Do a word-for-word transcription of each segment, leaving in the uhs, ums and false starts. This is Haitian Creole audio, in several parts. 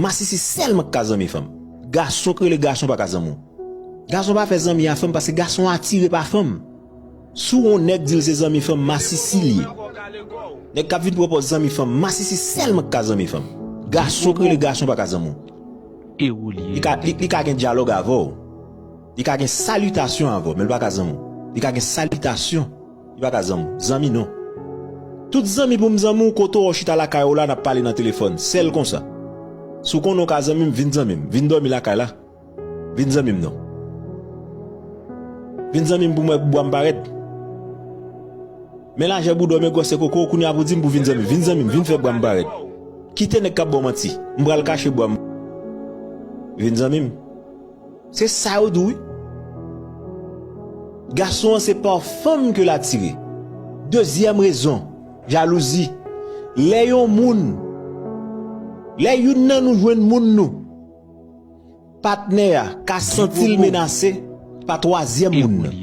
Masisi sèlman k ka zanmi fanm. Gason k rele gason pa ka zanmi w. Gason pa fè zanmi a fanm paske gason atire pa fanm. Si w wè yon nèg di l se zanmi fanm, masisi l ye. Nèg k ap vin pran pòz zanmi fanm, masisi sèlman k ka zanmi fanm. Gason k rele gason pa ka zanmi w. Li ka, li, li ka gen dyalòg avè w. Li ka gen salitasyon avè w, men l pa ka zanmi w. Li ka gen salitasyon, li pa ka zanmi w. Zanmi non. Tout zanmi pou m zanmi w, kote w chita lakay ou la, n ap pale nan telefòn. Sèl konsa. Si w konnen w ka zanmi m, vin zanmi m. Vin dòmi lakay la. Vin zanmi m non. Vin zanmi m pou m wè bwa m parèt. Men lajè boudò, men gwosè koko, kounye a pou di m pou vin zanmi m. Vin zanmi m, vin fè bwa m parèt. Kite nèg k ap ba w manti. M pral kache bwa m. Vin zanmi m. Se sa yo di w wi. Gason an se pa fanm ke l atire. Dezyèm rezon, jalouzi. Lè yon moun, lè youn nan nou jwenn moun nou, patnè a ka santi l menase pa twazyèm moun nan.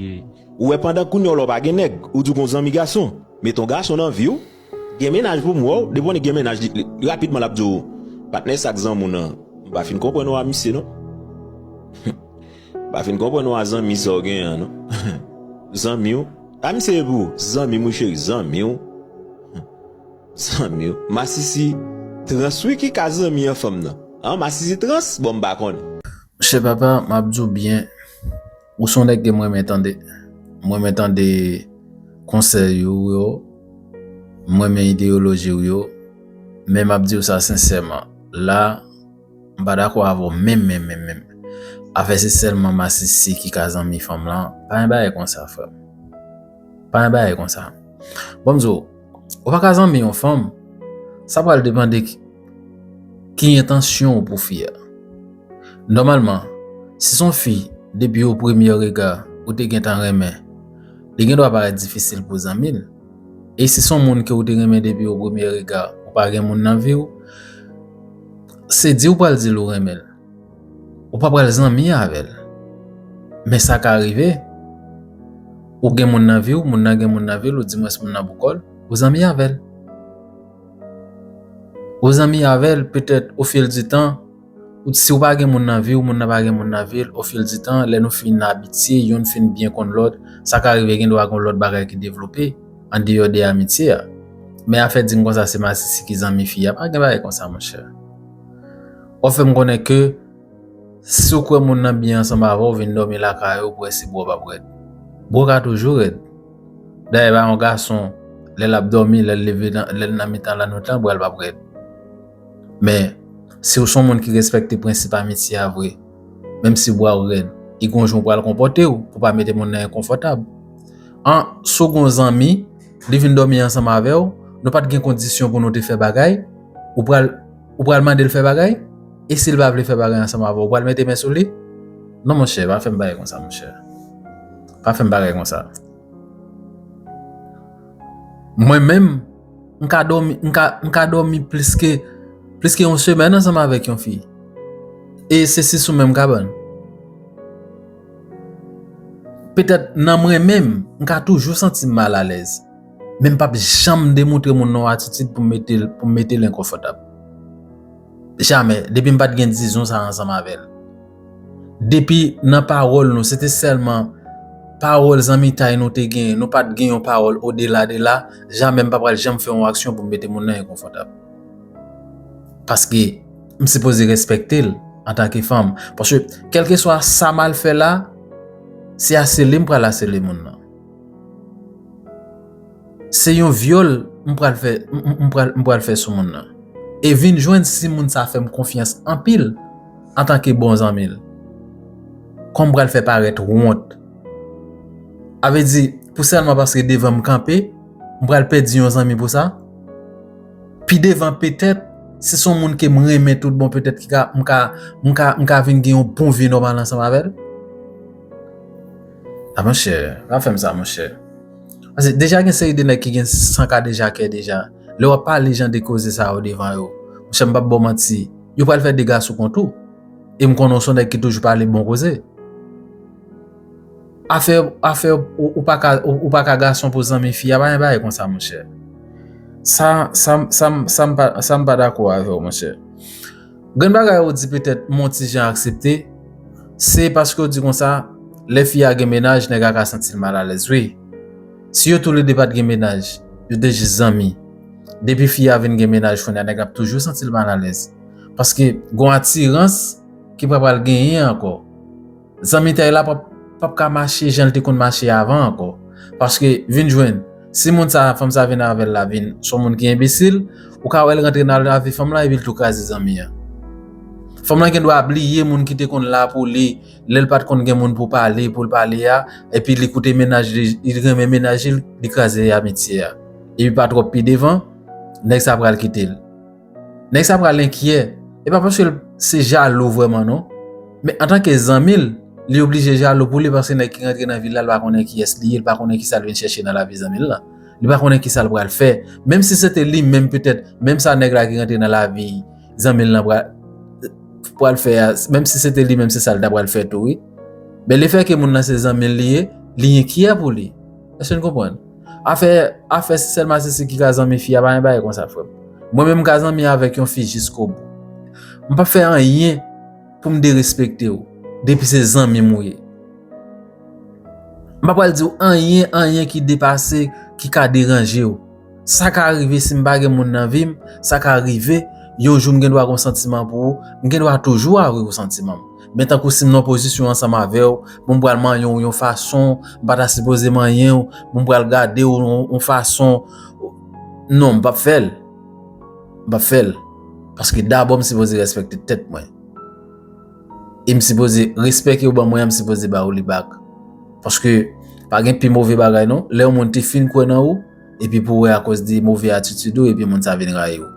Ou wè pandan kounye a w la w pa gen nèg, ou di w gen yon zanmi gason. Mete yon gason nan vi w, gen mennaj pou m wè w, depi w gen mennaj, li, li, rapidman l ap di w, patnè sa k zanmi w nan, m pa fin konprann ou a misye non. M pa fin konprann ou a zanmi sa w genyen an non. Zanmi w, a misye e pou w, zanmi m wi cheri, zanmi w. Zanmi w, masisi trans wi ki ka zanmi an fanm nan. An, masisi trans, bon m pa konnen. Monchè papa, m ap di w byen, ou se yon nèg ke m renmen tande. M renmen tande konsèy ou yo, m renmen ideyoloji w yo, men m ap di w sa sensèman, la, m pa dakò avè w menm, menm, menm, menm. Afè se sèlman masisi ki ka zanmi fanm lan, pa gen bagay konsa, frè m. Pa gen bagay konsa. Bon, m di w, ou pa ka zanmi yon fanm, sa pral depann de ki, ki entansyon w pou fi a. Nòmalman, si se yon fi, depi o premye rega, ou te gentan renmen, li gen dwa parèt difisil pou zanmi l. E si se yon moun ke ou te renmen depi o premye rega, ou pa gen moun nan vi w, se di ou pral di l ou renmen l. Ou pa pral zanmi avè l. Men sa ka rive, ou gen moun nan vi w, moun nan gen moun nan vi l, ou di mwens moun nan pou kò l, ou zanmi avè l. Ou zanmi avè l, petèt, au fil du temps, ou, si w pa gen moun nan vi w, moun nan pa gen moun nan vi l, au fil du temps, lè nou fin abitye, youn fin byen konn lòt, sa ka rive gen dwa gen lòt bagay ki devlope andeyò de amitye a. Men afè di m konsa se masisi ki zanmi fi a, pa gen bagay konsa, monchè. W ap fè m konnen ke si w kwè moun nan byen ansanm avè w, vin dòmi lakay ou, pou wè si bwa w p ap rèd. Bwa w ka toujou rèd. Dayè, pa yon gason, lè l ap dòmi, lè l leve nan, lè l nan mitan lannwit lan, bwa l p ap rèd. Men, si w se yon moun ki respekte prensip amitye a vre, menm si bwa w rèd, e gon jan w pral konpòte w pou pa mete moun nan enkonfòtab. An, si w gon zanmi, li vin dòmi ansanm avè w, nou pa t gen kondisyon pou nou te fè bagay, ou pral, ou pral mande l fè bagay, e si l pa vle fè bagay ansanm avè w, ou pral mete men sou li? Non, monchè, pa fè m bagay konsa, monchè. Pa fè m bagay konsa. Mwen menm, m ka dòmi, m ka, m ka dòmi plis ke, plis ke yon semèn ansanm avèk yon fi. E se si sou menm kabann. Petèt nan mwen menm, m ka toujou santi m malalèz. Men m p ap janm demontre moun nan yon atitid pou m mete l, pou m mete l enkonfòtab. Jamè, depi m pa t gen dizon sa ansanm avè l. Depi nan pawòl nou, se te sèlman pawòl zanmitay nou te genyen, nou pa t gen yon pawòl odela de la, jamè m pa pral janm fè yon aksyon pou m mete moun nan enkonfòtab. Paske m sipoze respekte l antanke fanm. Paske kèlkeswa sa m al fè la, se asele m pral asele moun nan. Se yon vyòl m pral fè, m, m, m pral, m pral fè sou moun nan. E vin jwenn si moun sa fè m konfyans anpil antanke bon zanmi l. Kòm m pral fè parèt wont. A vle di, pou sèlman paske devan m kanpe, m pral pèdi yon zanmi pou sa? Pi devan, petèt, si se yon moun ke m renmen tout bon, petèt ki ka, m ka, m ka, m ka vin gen yon bon vi nòmal ansanm avè l. A, monchè, pa fè m sa, monchè. Paske deja gen seri de nèg ki gen san kadejakè deja. Lè w ap pale jan de koze sa yo devan yo, monchè, m p ap ba w manti, yo pral fè dega sou kont ou. E m konnen w se yon nèg ki toujou pale bon koze. Afè, afè ou, ou pa ka, ou, ou pa ka gason pou zanmi fi a, pa gen bagay konsa, monchè. Sa, sa, sa, sa m pa, sa m pa dakò avè w, monchè. Grenn bagay ou di petèt m on ti jan aksepte, se paske w di konsa, lè fi a gen mennaj, nèg la ka santi l malalèz. Wi. Si yo toulede pa t gen mennaj, yo te jis zanmi. Depi fi a vin gen mennaj kounye a, nèg la ap toujou santi l malalèz. Paske gon atirans ki pa pral genyen ankò. Zanmitay la p ap, p ap ka mache jan l te konn mache avan ankò. Paske vin jwenn, si moun sa, fanm sa vin avè l la vin s on moun ki enbesil, ou ka wè l rantre nan lavi fanm lan epi l tou kraze zanmi an. Fanm lan gen dwa bliye moun ki te konn la pou li, lè l pa t konn gen moun pou pale, pou l pale a, epi li koute mennaj li, li renmen mennaj li, li kraze amitye a. Epi pa twòp pi devan, nèg sa pral kite l. Nèg sa pral enkyè. E pa paske l se jalou vrèman non. Men antanke zanmi l, li oblije jalou pou li paske nèg ki rantre nan vi l la, l pa konnen kiyès li ye, l pa konnen kisa l vin chèche nan lavi zanmi l lan. Li pa konnen kisa l pral fè. Menm si se te li menm petèt, menm sa nèg la ki rantre nan lavi zanmi l lan pral, pral fè a, menm si se te li menm se sa l ta pral fè tou wi. Men lefètke moun nan se zanmi l li ye, li enkyè pou li. Èske n konprann? Afè, afè si sèlman se si ki ka zanmi fi a, pa gen bagay konsa, frè m. Mwen menm m ka zanmi avèk yon fi jiskobou. M p ap fè anyen pou m derespekte w, depi se zanmi m ou ye. M pa pral di w anyen, anyen ki depase, ki ka deranje w. Sa ka rive si m pa gen moun nan vi m, sa ka rive, yon jou m gen dwa gon santiman pou ou, m gen dwa toujou avwe pou santiman m. Men tankou si m nan pozisyon ansanm avè w, bon, m pral manyen w yon fason, m pa ta sipoze manyen w, bon, m pral gade w yon, yon fason. Non, m p ap fè l. M p ap fè l. Paske dabò m sipoze respekte tèt mwen. E m sipoze, respè ke w ban mwen an, m sipoze ba ou li back. Paske pa gen pi move bagay non. Lè yon moun te fin kwè nan ou, epi pou wè akoz de move atitid ou, epi moun sa vin rayi ou.